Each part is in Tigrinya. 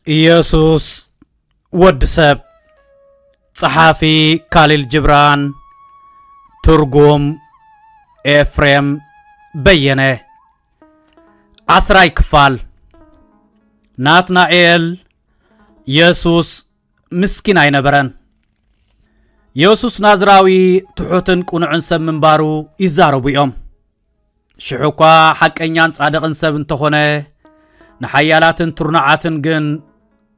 ኢየሱስ ወዲ ሰብ። ጸሓፊ ካሊል ጅብራን። ትርጉም ኤፍሬም በየነ። ዓስራይ ክፋል። ናትናኤል፣ የሱስ ምስኪን ኣይነበረን። የሱስ ናዝራዊ ትሑትን ቅኑዕን ሰብ ምንባሩ ይዛረቡ እዮም። ሽዑ እኳ ሓቀኛን ጻድቕን ሰብ እንተኾነ፣ ንሓያላትን ትርኑዓትን ግን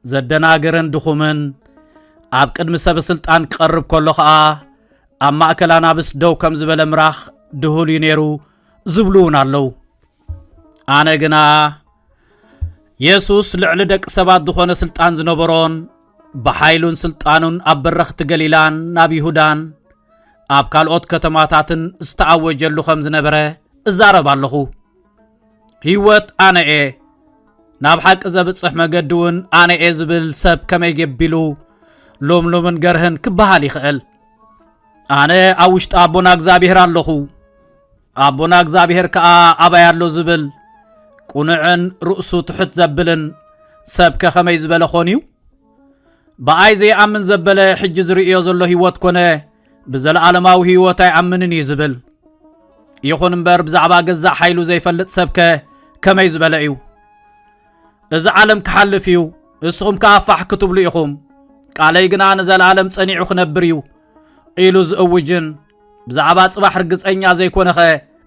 ዘደናግርን ድኹምን፣ ኣብ ቅድሚ ሰብ ስልጣን ክቐርብ ከሎ ኸኣ ኣብ ማእከል ኣናብስ ደው ከም ዝበለ ምራኽ ድሁል እዩ ነይሩ ዝብሉ እውን ኣለዉ። ኣነ ግና የሱስ ልዕሊ ደቂ ሰባት ዝኾነ ስልጣን ዝነበሮን ብሓይሉን ስልጣኑን ኣብ በረኽቲ ገሊላን ኣብ ይሁዳን ኣብ ካልኦት ከተማታትን ዝተኣወጀሉ ከም ዝነበረ እዛረብ ኣለኹ። ህይወት ኣነ እየ፣ ናብ ሓቂ ዘብጽሕ መገዲ እውን ኣነ እየ ዝብል ሰብ ከመይ ገቢሉ ሉምሉምን ገርህን ክበሃል ይኽእል? ኣነ ኣብ ውሽጢ ኣቦና እግዚኣብሔር ኣለኹ፣ ኣቦና እግዚኣብሔር ከኣ ኣባይ ኣሎ ዝብል ቅኑዕን ርእሱ ትሕት ዘብልን ሰብከ ከመይ ዝበለ ኾን እዩ? ብኣይ ዘይኣምን ዘበለ ሕጂ ዝርእዮ ዘሎ ህይወት ኮነ ብዘለኣለማዊ ህይወት ኣይኣምንን እዩ ዝብል። ይኹን እምበር ብዛዕባ ገዛእ ሓይሉ ዘይፈልጥ ሰብከ ከመይ ዝበለ እዩ? እዚ ዓለም ክሓልፍ እዩ፣ እስኹም ከኣ ፋሕ ክትብሉ ኢኹም፣ ቃለይ ግና ንዘለኣለም ጸኒዑ ክነብር እዩ ኢሉ ዝእውጅን ብዛዕባ ጽባሕ ርግጸኛ ዘይኮነኸ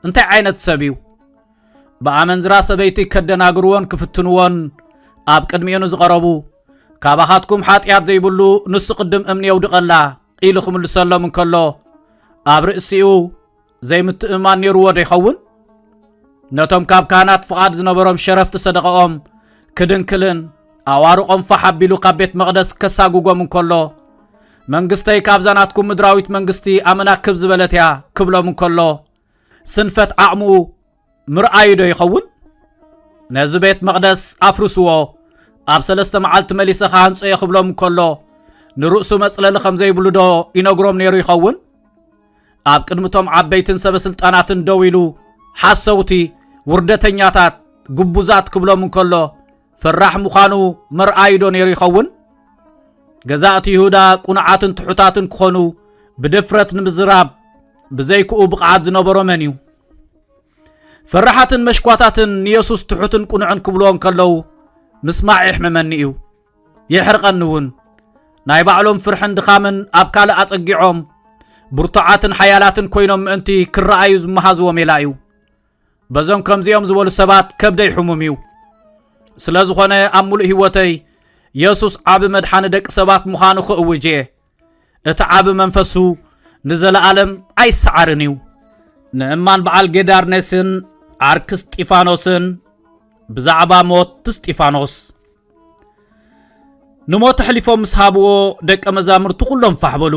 እንታይ ዓይነት ሰብ እዩ? ብኣመንዝራ ሰበይቲ ከደናግርዎን ክፍትንዎን ኣብ ቅድሚኡ ንዝቐረቡ፣ "ካባኻትኩም ሓጢኣት ዘይብሉ ንሱ ቅድም እምኒ የውድቐላ" ኢሉ ክምልሰሎም እንከሎ፣ ኣብ ርእሲኡ ዘይምትእምማን ነይርዎ ዶ ይኸውን? ነቶም ካብ ካህናት ፍቓድ ዝነበሮም ሸረፍቲ ሰደቓኦም ክድንክልን ኣዋርቖም ፋሕ ኣቢሉ ካብ ቤት መቕደስ ከሳጉጎም እንከሎ፣ "መንግስተይ ካብዛ ናትኩም ምድራዊት መንግስቲ ኣመና ክብ ዝበለት እያ" ክብሎም እንከሎ፣ ስንፈት ዓቕሙ ምርኣዩ ዶ ይኸውን? "ነዚ ቤት መቕደስ ኣፍርስዎ፣ ኣብ ሰለስተ መዓልቲ መሊሰ ክሃንጾ እየ" ክብሎም እንከሎ፣ ንርእሱ መጽለሊ ከም ዘይብሉ ዶ ይነግሮም ነይሩ ይኸውን? ኣብ ቅድሚቶም ዓበይትን ሰበ ስልጣናትን ደው ኢሉ፣ "ሓሰውቲ፣ ውርደተኛታት፣ ግቡዛት" ክብሎም እንከሎ፣ ፈራሕ ምዃኑ መርኣዩ ዶ ነይሩ ይኸውን? ገዛእቲ ይሁዳ ቅኑዓትን ትሑታትን ክኾኑ ብድፍረት ንምዝራብ ብዘይክኡ ብቕዓት ዝነበሮ መን እዩ? ፈራሓትን መሽኳታትን ንየሱስ ትሑትን ቅኑዕን ክብልዎ እንከለዉ ምስማዕ የሕምመኒ እዩ፣ የሕርቐኒ እውን። ናይ ባዕሎም ፍርሕን ድኻምን ኣብ ካልእ ኣጸጊዖም ብርቱዓትን ሓያላትን ኮይኖም ምእንቲ ክረኣዩ ዝመሃዝዎ ሜላ እዩ። በዞም ከምዚኦም ዝበሉ ሰባት ከብደይ ሕሙም እዩ። ስለ ዝኾነ ኣብ ምሉእ ህይወተይ የሱስ ዓቢ መድሓኒ ደቂ ሰባት ምዃኑ ክእውጅ እየ። እቲ ዓቢ መንፈሱ ንዘለኣለም ኣይሰዓርን እዩ። ንእማን በዓል ጌዳርኔስን ዓርኪ እስጢፋኖስን ብዛዕባ ሞት እስጢፋኖስ። ንሞት ኣሕሊፎም ምስ ሃብዎ ደቀ መዛሙርቱ ኩሎም ፋሕ በሉ።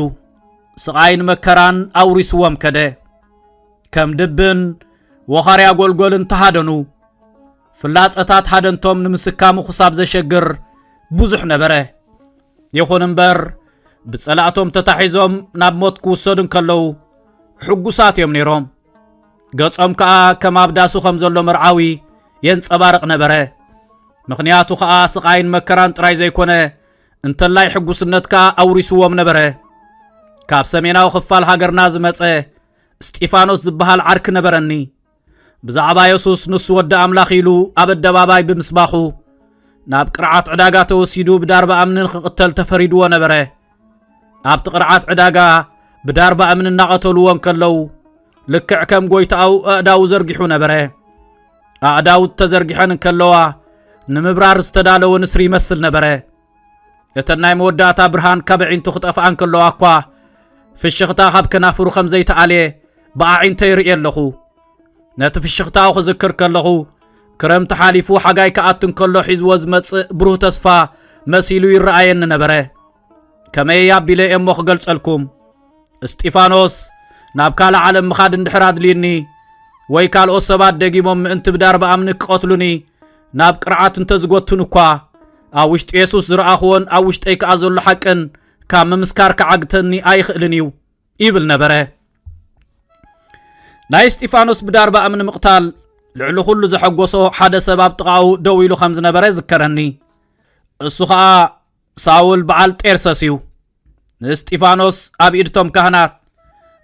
ስቓይን መከራን ኣውሪስዎም ከደ። ከም ድብን ወኻርያ ጎልጎልን ተሃደኑ። ፍላጸታት ሃደንቶም ንምስካሙ ክሳብ ዘሸግር ብዙሕ ነበረ። ይኹን እምበር፣ ብጸላእቶም ተታሒዞም ናብ ሞት ክውሰዱ እንከለዉ፣ ሕጉሳት እዮም ነይሮም። ገጾም ከኣ ከም ኣብ ዳሱ ከም ዘሎ መርዓዊ የንጸባርቕ ነበረ። ምኽንያቱ ከኣ፣ ስቓይን መከራን ጥራይ ዘይኮነ፣ እንተላይ ሕጉስነት ከኣ ኣውሪስዎም ነበረ። ካብ ሰሜናዊ ክፋል ሃገርና ዝመጸ እስጢፋኖስ ዝበሃል ዓርኪ ነበረኒ። ብዛዕባ የሱስ፣ ንሱ ወዲ ኣምላኽ ኢሉ ኣብ ኣደባባይ ብምስባኹ፣ ናብ ቅርዓት ዕዳጋ ተወሲዱ ብዳርባ እምኒ ንኽቕተል ተፈሪድዎ ነበረ። ኣብቲ ቅርዓት ዕዳጋ ብዳርባ እምኒ እናቐተልዎ እንከለዉ፣ ልክዕ ከም ጐይታኡ ኣእዳዉ ዘርጊሑ ነበረ። ኣእዳዉ ተዘርጊሐን እንከለዋ፣ ንምብራር ዝተዳለወ ንስሪ ይመስል ነበረ። እተን ናይ መወዳእታ ብርሃን ካብ ኣዒንቱ ክጠፍኣ እንከለዋ እኳ፣ ፍሽኽታ ካብ ከናፍሩ ከም ዘይተኣልየ ብኣዒንተይ ርእየ ኣለኹ። ነቲ ፍሽኽታኡ ክዝክር ከለኹ፣ ክረምቲ ሓሊፉ ሓጋይ ክኣቱ እንከሎ ሒዝዎ ዝመጽእ ብሩህ ተስፋ መሲሉ ይረኣየኒ ነበረ። ከመይ ኣቢለ እየ እሞ ክገልጸልኩም? እስጢፋኖስ ናብ ካልእ ዓለም ምኻድ እንድሕር ኣድልዩኒ፣ ወይ ካልኦት ሰባት ደጊሞም ምእንቲ ብዳርባ ኣምኒ ክቐትሉኒ ናብ ቅርዓት እንተዝጎቱን እኳ፣ ኣብ ውሽጢ የሱስ ዝረኣኽዎን ኣብ ውሽጠይ ከኣ ዘሎ ሓቅን ካብ ምምስካር ክዓግተኒ ኣይኽእልን እዩ ይብል ነበረ። ናይ እስጢፋኖስ ብዳርባ እምኒ ምቕታል ልዕሊ ኩሉ ዘሐጎሶ ሓደ ሰብ ኣብ ጥቓኡ ደው ኢሉ ከም ዝነበረ ይዝከረኒ። እሱ ኸኣ ሳውል በዓል ጤርሰስ እዩ። ንእስጢፋኖስ ኣብ ኢድ እቶም ካህናት፣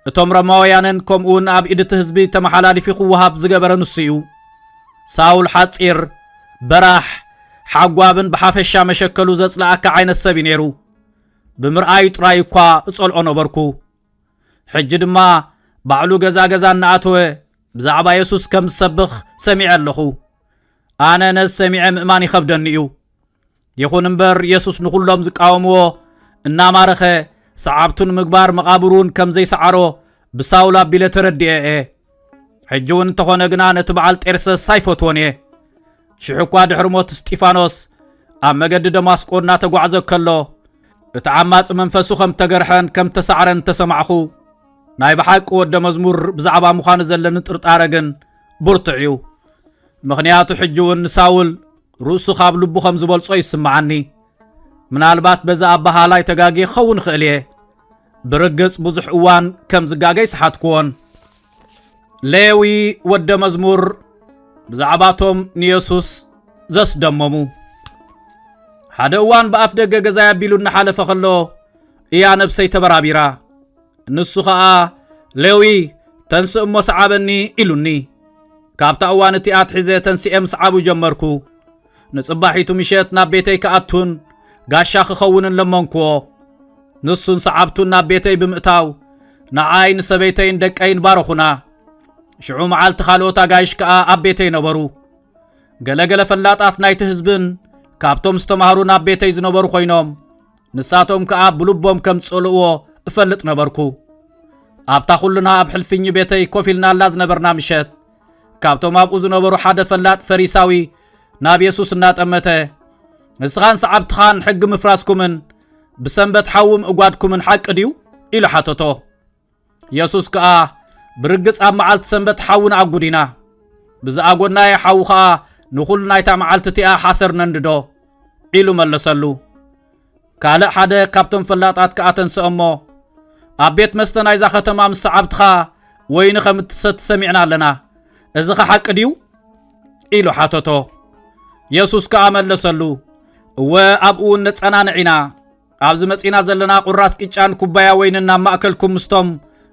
እቶም ሮማውያንን ከምኡውን ኣብ ኢድ እቲ ህዝቢ ተመሓላሊፉ ክወሃብ ዝገበረ ንሱ እዩ። ሳውል ሓጺር፣ በራሕ፣ ሓጓብን ብሓፈሻ መሸከሉ ዘጽልኣካ ዓይነት ሰብ እዩ ነይሩ። ብምርኣዩ ጥራይ እኳ እጸልኦ ነበርኩ። ሕጂ ድማ ባዕሉ ገዛ ገዛ እናኣተወ ብዛዕባ የሱስ ከም ዝሰብኽ ሰሚዐ ኣለኹ። ኣነ ነዚ ሰሚዐ ምእማን ይኸብደኒ እዩ። ይኹን እምበር የሱስ ንኹሎም ዝቃወምዎ እናማረኸ ሰዓብቱ ንምግባር መቓብሩ እውን ከም ዘይሰዓሮ ብሳውል ኣቢለ ተረዲኤ እየ። ሕጂ እውን እንተኾነ ግና ነቲ በዓል ጤርሰስ ኣይፈትዎን እየ። ሽሕ እኳ ድሕሪ ሞት እስጢፋኖስ ኣብ መገዲ ደማስቆ እናተጓዕዘ ከሎ እቲ ዓማጺ መንፈሱ ከም ተገርሐን ከም ተሳዕረን እንተሰማዕኹ፣ ናይ ብሓቂ ወደ መዝሙር ብዛዕባ ምዃኑ ዘለኒ ጥርጣረ ግን ብርቱዕ እዩ። ምኽንያቱ ሕጂ እውን ንሳውል ርእሱ ካብ ልቡ ከም ዝበልጾ ይስምዓኒ። ምናልባት በዚ ኣበሃህላይ ተጋግየ ክኸውን እኽእል እየ። ብርግጽ ብዙሕ እዋን ከም ዝጋገ ይሰሓትክዎን። ሌዊ ወደ መዝሙር ብዛዕባቶም ንየሱስ ዘስደመሙ። ሓደ እዋን ብኣፍ ደገ ገዛይ ኣቢሉ እናሓለፈ ከሎ እያ ነብሰይ ተበራቢራ። ንሱ ኸኣ፣ "ሌዊ፣ ተንስእ እሞ ሰዓበኒ" ኢሉኒ። ካብታ እዋን እቲኣ ኣትሒዘ ተንሲኤ ምስዓቡ ጀመርኩ። ንጽባሒቱ ምሸት ናብ ቤተይ ክኣቱን ጋሻ ክኸውንን ለመንክዎ። ንሱን ሰዓብቱን ናብ ቤተይ ብምእታው፣ ንዓይ፣ ንሰበይተይን ደቀይን ባረኹና። ሽዑ መዓልቲ ካልኦት ኣጋይሽ ከኣ ኣብ ቤተይ ነበሩ። ገለ ገለ ፈላጣት ናይቲ ህዝብን ካብቶም ዝተማህሩ ናብ ቤተይ ዝነበሩ ኮይኖም፣ ንሳቶም ከኣ ብልቦም ከም ዝጸልእዎ እፈልጥ ነበርኩ። ኣብታ ኩልና ኣብ ሕልፍኝ ቤተይ ኮፍ ኢልናላ ዝነበርና ምሸት፣ ካብቶም ኣብኡ ዝነበሩ ሓደ ፈላጥ ፈሪሳዊ ናብ የሱስ እናጠመተ፣ "ንስኻን ሰዓብትኻን ሕጊ ምፍራስኩምን ብሰንበት ሓዊ ምእጓድኩምን ሓቂ ድዩ?" ኢሉ ሓተቶ። የሱስ ከኣ፣ "ብርግጽ ኣብ መዓልቲ ሰንበት ሓዊ ንኣጉድ ኢና። ብዝኣጎድናዮ ሓዊ ኸኣ ንኹሉ ናይታ መዓልቲ እቲኣ ሓሰር ነንድዶ?" ኢሉ መለሰሉ። ካልእ ሓደ ካብቶም ፈላጣት ከኣ ተንስአ እሞ፣ "ኣብ ቤት መስተ ናይዛ ኸተማ ምስ ሰዓብትኻ ወይኒ ኸም እትሰቲ ሰሚዕና ኣለና። እዚኸ ሓቂ ድዩ?" ኢሉ ሓተቶ። የሱስ ከኣ መለሰሉ፣ "እወ፣ ኣብኡ እውን ነጸናንዕ ኢና። ኣብዚ መጺና ዘለና ቁራስ ቅጫን ኩባያ ወይንን ናብ ማእከልኩም ምስቶም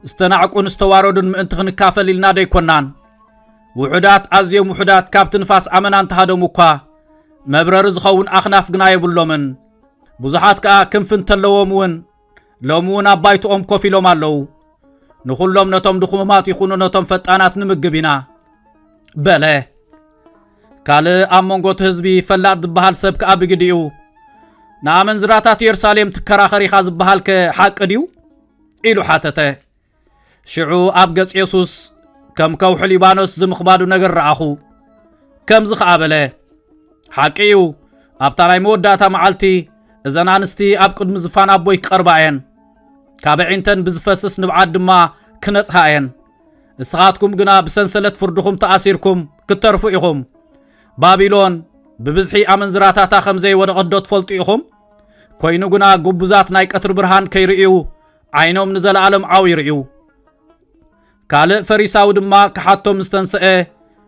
ዝተናዕቁን ዝተዋረዱን ምእንቲ ክንካፈል ኢልና ደይኮናን። ውሑዳት፣ ኣዝዮም ውሑዳት፣ ካብቲ ንፋስ ኣመና እንተሃደሙ እኳ፣ መብረሪ ዝኸውን ኣኽናፍ ግና የብሎምን። ብዙሓት ከኣ ክንፊ እንተለዎም እውን፣ ሎሚ እውን ኣብ ባይትኦም ኮፍ ኢሎም ኣለዉ። ንኹሎም ነቶም ድኹማት ይኹኑ ነቶም ፈጣናት ንምግብ ኢና" በለ። ካልእ ኣብ መንጎ እቲ ህዝቢ ፈላጥ ዝበሃል ሰብ ከኣ ብግዲኡ፣ "ንኣመንዝራታት የሩሳሌም ትከራኸር ኢኻ ዝበሃልከ ሓቂ ድዩ?" ኢሉ ሓተተ። ሽዑ ኣብ ገጽ የሱስ ከም ከውሒ ሊባኖስ ዝምኽባዱ ነገር ረኣኹ። ከምዚ ኸኣ በለ፣ "ሓቂ እዩ፣ ኣብታ ናይ መወዳእታ መዓልቲ እዘን ኣንስቲ ኣብ ቅድሚ ዝፋን ኣቦይ ክቐርባ እየን። ካብ ኣዒንተን ብዝፈስስ ንብዓት ድማ ክነጽሃ እየን። ንስኻትኩም ግና ብሰንሰለት ፍርድኹም ተኣሲርኩም ክትተርፉ ኢኹም። ባቢሎን ብብዝሒ ኣመንዝራታታ ከም ዘይወደቐት ዶ ትፈልጡ ኢኹም? ኮይኑ ግና ግቡዛት ናይ ቀትሪ ብርሃን ከይርእዩ ዓይኖም ንዘለኣለም ዓው ይርእዩ።" ካልእ ፈሪሳዊ ድማ ክሓቶም ምስ ተንስአ፣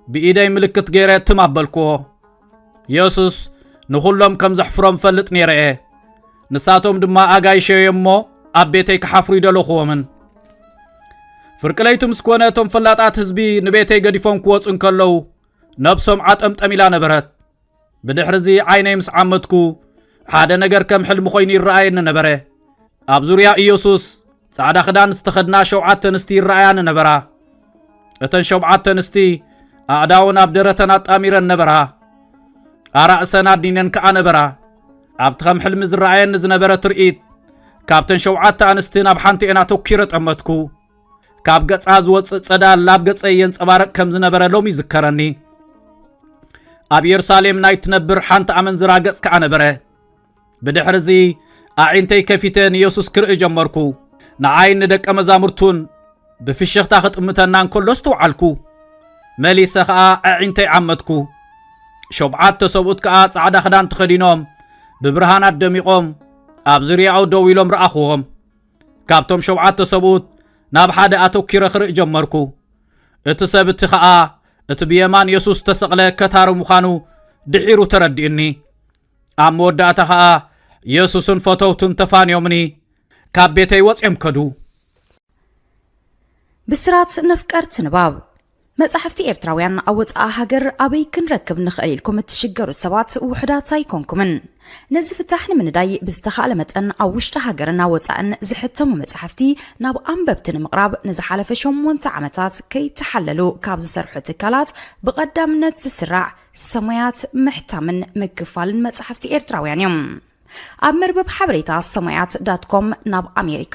ብኢደይ ምልክት ገይረ ትም ኣበልክዎ። የሱስ፣ "ንኹሎም ከም ዘሕፍሮም ፈልጥ ነይረ እየ። ንሳቶም ድማ ኣጋይሸዮ እሞ ኣብ ቤተይ ክሓፍሩ ይደለኽዎምን። ፍርቂ ለይቲ ምስ ኮነ፣ እቶም ፈላጣት ህዝቢ ንቤተይ ገዲፎም ክወጹ እንከለዉ፣ ነብሶም ዓጠምጠም ኢላ ነበረት። ብድሕርዚ ዓይነይ ምስ ዓመትኩ፣ ሓደ ነገር ከም ሕልሚ ኮይኑ ይረኣየኒ ነበረ። ኣብ ዙርያ ኢየሱስ ጻዕዳ ክዳን ዝተኸድና ሸውዓተ ኣንስቲ ይረኣያኒ ነበራ። እተን ሸውዓተ ኣንስቲ ኣእዳወን ኣብ ደረተን ኣጣሚረን ነበራ። ኣራእሰን ኣድኒነን ከኣ ነበራ። ኣብቲ ከም ሕልሚ ዝረኣየኒ ዝነበረ ትርኢት፣ ካብተን ሸውዓተ ኣንስቲ ናብ ሓንቲኤን ኣተኲረ ጠመትኩ። ካብ ገጻ ዝወጽእ ጸዳል ኣብ ገጸይ የንጸባርቕ ከም ዝነበረ ሎሚ ይዝከረኒ። ኣብ የሩሳሌም ናይ ትነብር ሓንቲ ኣመንዝራ ገጽ ከኣ ነበረ። ብድሕርዚ ኣዒንተይ ከፊተ ንየሱስ ክርኢ ጀመርኩ። ንዓይን ንደቀ መዛሙርቱን ብፍሽኽታ ክጥምተና እንከሎ ኣስተውዓልኩ። መሊሰ ኸኣ ኣዒንተይ ዓመትኩ። ሸውዓተ ሰብኡት ከኣ ጻዕዳ ክዳን ተኸዲኖም፣ ብብርሃናት ደሚቖም፣ ኣብ ዙርያኡ ደው ኢሎም ረኣኽዎም። ካብቶም ሸውዓተ ሰብኡት ናብ ሓደ ኣተኲረ ክርኢ ጀመርኩ። እቲ ሰብ እቲ ኸኣ እቲ ብየማን የሱስ ዝተሰቕለ ከታሪ ምዃኑ ድሒሩ ተረዲኡኒ። ኣብ መወዳእታ ኸኣ የሱስን ፈተውቱን ተፋንዮምኒ፣ ካብ ቤተይ ወጺኦም ከዱ። ብስራት ነፍቀርቲ ንባብ። መጻሕፍቲ ኤርትራውያን ኣብ ወጻኢ ሃገር ኣበይ ክንረክብ ንኽእል ኢልኩም እትሽገሩ ሰባት ውሑዳት ኣይኮንኩምን። ነዚ ፍታሕ ንምንዳይ ብዝተኻእለ መጠን ኣብ ውሽጢ ሃገርን ኣብ ወጻእን ዝሕተሙ መጻሕፍቲ ናብ ኣንበብቲ ንምቕራብ ንዝሓለፈ ሸሞንተ ዓመታት ከይተሓለሉ ካብ ዝሰርሑ ትካላት ብቐዳምነት ዝስራዕ ሰማያት ምሕታምን ምክፋልን መጻሕፍቲ ኤርትራውያን እዮም። ኣብ መርበብ ሓበሬታ ሰማያት ዳት ኮም ናብ ኣሜሪካ፣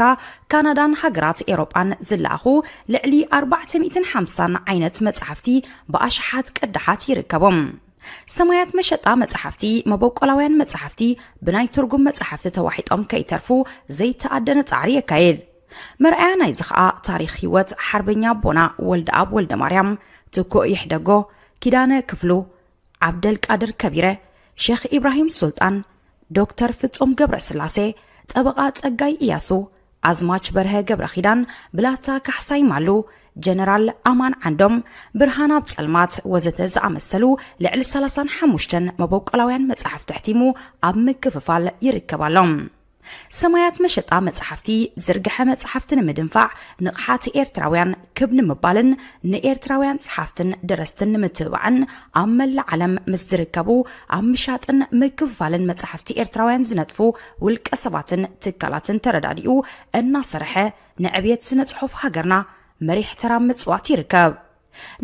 ካናዳን ሃገራት ኤውሮጳን ዝለኣኹ ልዕሊ ኣርባዕተ ሚእትን ሓምሳን ዓይነት መጻሕፍቲ ብኣሽሓት ቅዳሓት ይርከቦም። ሰማያት መሸጣ መጻሕፍቲ፣ መበቆላውያን መጻሕፍቲ፣ ብናይ ትርጉም መጻሕፍቲ ተዋሒጦም ከይተርፉ ዘይተኣደነ ጻዕሪ የካይድ። መርኣያ ናይዚ ኸኣ ታሪኽ ህይወት ሓርበኛ ኣቦና ወልደኣብ ወልደማርያም፣ ትኩእ ይሕደጎ፣ ኪዳነ ክፍሉ፣ ዓብደልቃድር ከቢረ፣ ሼኽ ኢብራሂም ሱልጣን፣ ዶክተር ፍጹም ገብረስላሴ፣ ጠበቓ ጸጋይ ኢያሱ፣ ኣዝማች በርሀ ገብረኺዳን፣ ብላታ ካሕሳይ ማሉ፣ ጀነራል ኣማን ዓንዶም፣ ብርሃን ኣብ ጸልማት ወዘተ ዝኣመሰሉ ልዕሊ ሰላሳን ሓሙሽተን መበቆላውያን መጻሕፍቲ ኣሕቲሙ ኣብ ምክፍፋል ይርከብ ኣሎ። ሰማያት መሸጣ መጻሕፍቲ ዝርግሐ መጻሕፍቲ ንምድንፋዕ፣ ንቕሓት ኤርትራውያን ክብ ንምባልን ንኤርትራውያን ጸሓፍትን ደረስትን ንምትብባዕን ኣብ መላእ ዓለም ምስ ዝርከቡ ኣብ ምሻጥን ምክፍፋልን መጻሕፍቲ ኤርትራውያን ዝነጥፉ ውልቀ ሰባትን ትካላትን ተረዳዲኡ እናሰርሐ ንዕብየት ስነ ጽሑፍ ሃገርና መሪሕ ተራ ምጽዋት ይርከብ።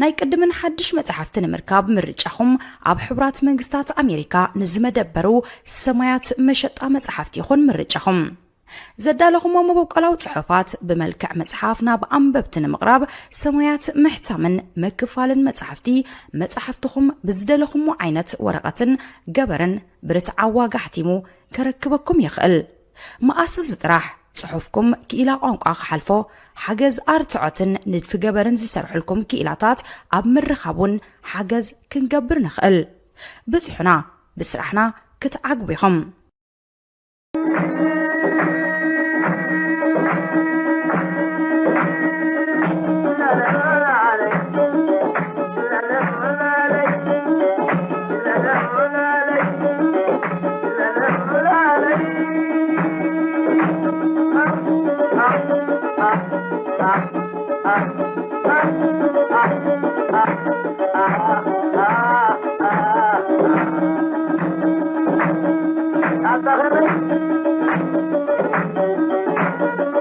ናይ ቅድምን ሓድሽ መጻሕፍቲ ንምርካብ ምርጫኹም ኣብ ሕቡራት መንግስታት ኣሜሪካ ንዝመደበሩ ሰማያት መሸጣ መጻሕፍቲ ይኹን ምርጫኹም። ዘዳለኹሞ መበቆላዊ ጽሑፋት ብመልክዕ መጽሓፍ ናብ ኣንበብቲ ንምቕራብ ሰማያት ምሕታምን ምክፋልን መጻሕፍቲ፣ መጻሕፍትኹም ብዝደለኹሞ ዓይነት ወረቐትን ገበርን ብርትዓዊ ዋጋ ኣሕቲሙ ከረክበኩም ይኽእል። መኣስ እዚ ጥራሕ ጽሑፍኩም ክኢላ ቋንቋ ክሓልፎ፣ ሓገዝ ኣርትዖትን ንድፊ ገበርን ዝሰርሑልኩም ክኢላታት ኣብ ምርኻብ እውን ሓገዝ ክንገብር ንኽእል። ብጽሑና፣ ብስራሕና ክትዓግቡ ኢኹም።